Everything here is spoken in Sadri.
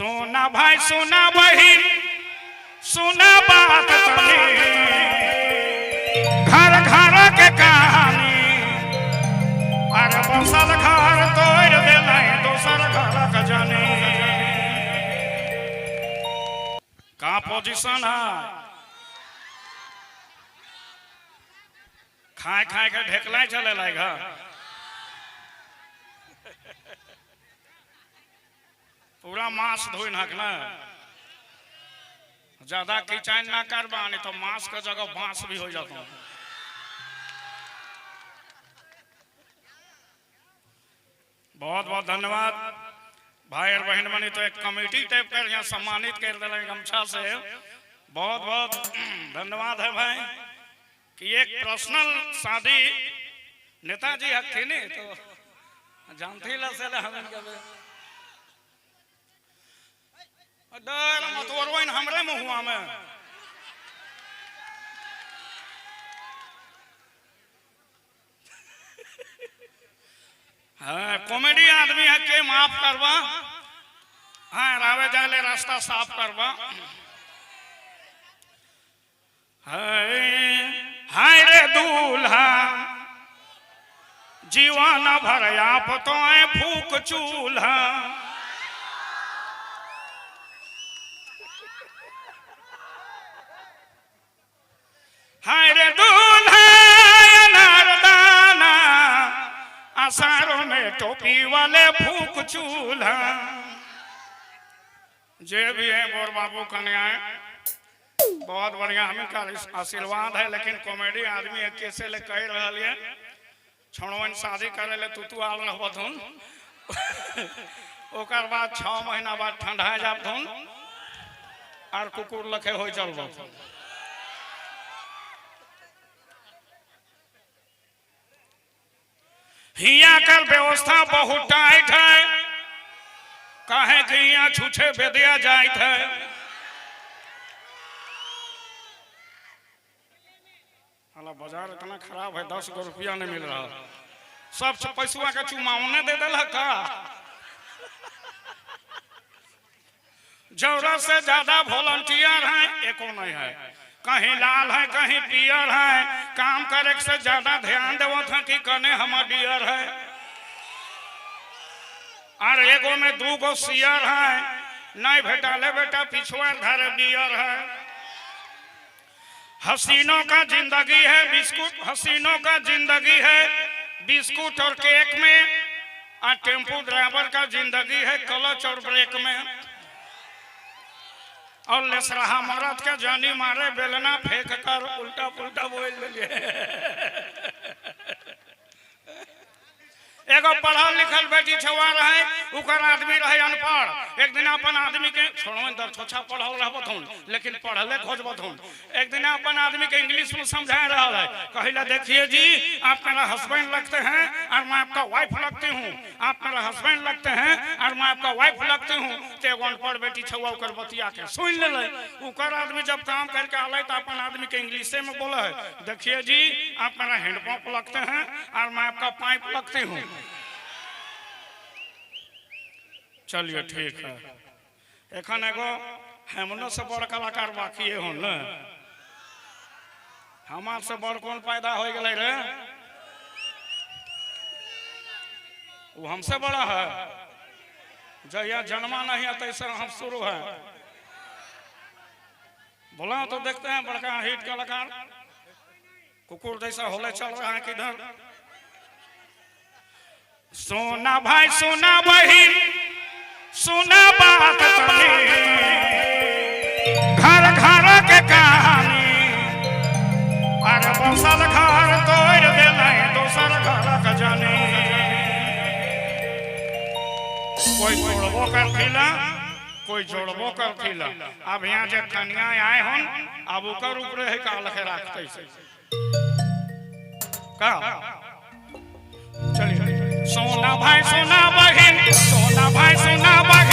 सोना भाई सोना बहिन सुना बात तनी, घर घर के कहानी। अरे बसल घर तोड़ देलै दोसर घर के जानी। का पोजीशन है? खाए खाए के ढेकला चले लाग। पूरा मांस धोइन हक ना, ज्यादा खिंचाइन ना करबा, नहीं तो मांस के जगह बांस भी हो जाता। बहुत बहुत धन्यवाद भाई और बहन बनी तो एक कमेटी टाइप कर यहाँ सम्मानित कर दिल गमछा से। बहुत बहुत धन्यवाद है भाई कि एक पर्सनल शादी नेताजी हक थी नहीं तो जानती ला से हम डर मत ओरवन हमरे मुहुआ में। हाँ, कॉमेडी आदमी है के माफ करवा। हाँ, रावे जाले रास्ता साफ करवा। हाय हाय रे दूल्हा जीवन भर आप तो आए फूक चूल्हा। हाय रे दूल्हा अनारदाना आसारों में टोपी वाले फूक चूल्हा। जे भी है बोर बाबू कन्याएं बहुत बढ़िया हमें का आशीर्वाद है। लेकिन कॉमेडी आदमी है कैसे ले कह रहा है छोड़वन शादी करे ले तू तू आल रहबथुन, ओकर बाद 6 महीना बाद ठंडा जाबथुन और कुकुर लखे हो चलबथुन। हिया कर व्यवस्था बहुत टाइट है, काहे कि हिया छूछे बेदिया जाइत है। साला बाजार इतना खराब है, 10 गो रुपया नहीं मिल रहा। सब पैसुआ के चुमावने दे दिल का। जरूरत से ज्यादा वॉलंटियर है, एको नहीं है। कहीं लाल है कहीं पियर है। काम करे से ज्यादा ध्यान देवत है कि कने हमार डियर है। और एगो में 2 गो सियर है, नहीं भेटाले बेटा पिछुआ घर बियर है। हसीनों का जिंदगी है बिस्कुट, हसीनों का जिंदगी है बिस्कुट और केक में, और टेम्पू ड्राइवर का जिंदगी है क्लच और ब्रेक में। और लेसराहा मरद के जानी मारे बेलना फेंक कर उल्टा पुल्टा बोल दिए। एगो पढ़ल लिखल बेटी छुआ रहे, उकर आदमी रहे अनपढ़। एक दिन अपन आदमी के छोड़ो दर छोछा पढ़ल रहबथुन लेकिन पढ़ले खोजबथुन। एक दिन अपन आदमी के इंग्लिश में समझा रहा है, कहिला देखिए जी आप मेरा हस्बैंड लगते हैं और मैं आपका वाइफ लगती हूँ, आप मेरा हस्बैंड लगते हैं और मैं आपका वाइफ लगती हूँ। तो एगो अनपढ़ बेटी छुआ उकर बतिया के सुन ले। उकर आदमी जब काम करके आल तो अपन आदमी के इंग्लिशे में बोले है, देखिए जी आप मेरा हैंडपम्प लगते हैं और मैं आपका पाइप लगती हूँ। चलिए ठीक है। एखन एगो हमनो से बड़ कलाकार बाकी हो न, हमार से बड़ कौन पैदा हो गए रे? वो हमसे बड़ा है, जहिया जन्मा नहीं है तैसे हम शुरू है। बोला तो देखते हैं बड़का हिट कलाकार कुकुर जैसा होले चल रहा है किधर। सोना भाई सोना बहिन सुना बात तनी, घर घर के कहानी। अरे बसल घर तोड़ देलै दोसर घर के जानी। कोई तोड़बो करथिला कोई जोड़बो करथिला। अब यहाँ जे कन्या आए हन अब ओकर ऊपर है का लखे राखते से का। चलिए सोना भाई सोना बहिन, सोना भाई सोना बहिन।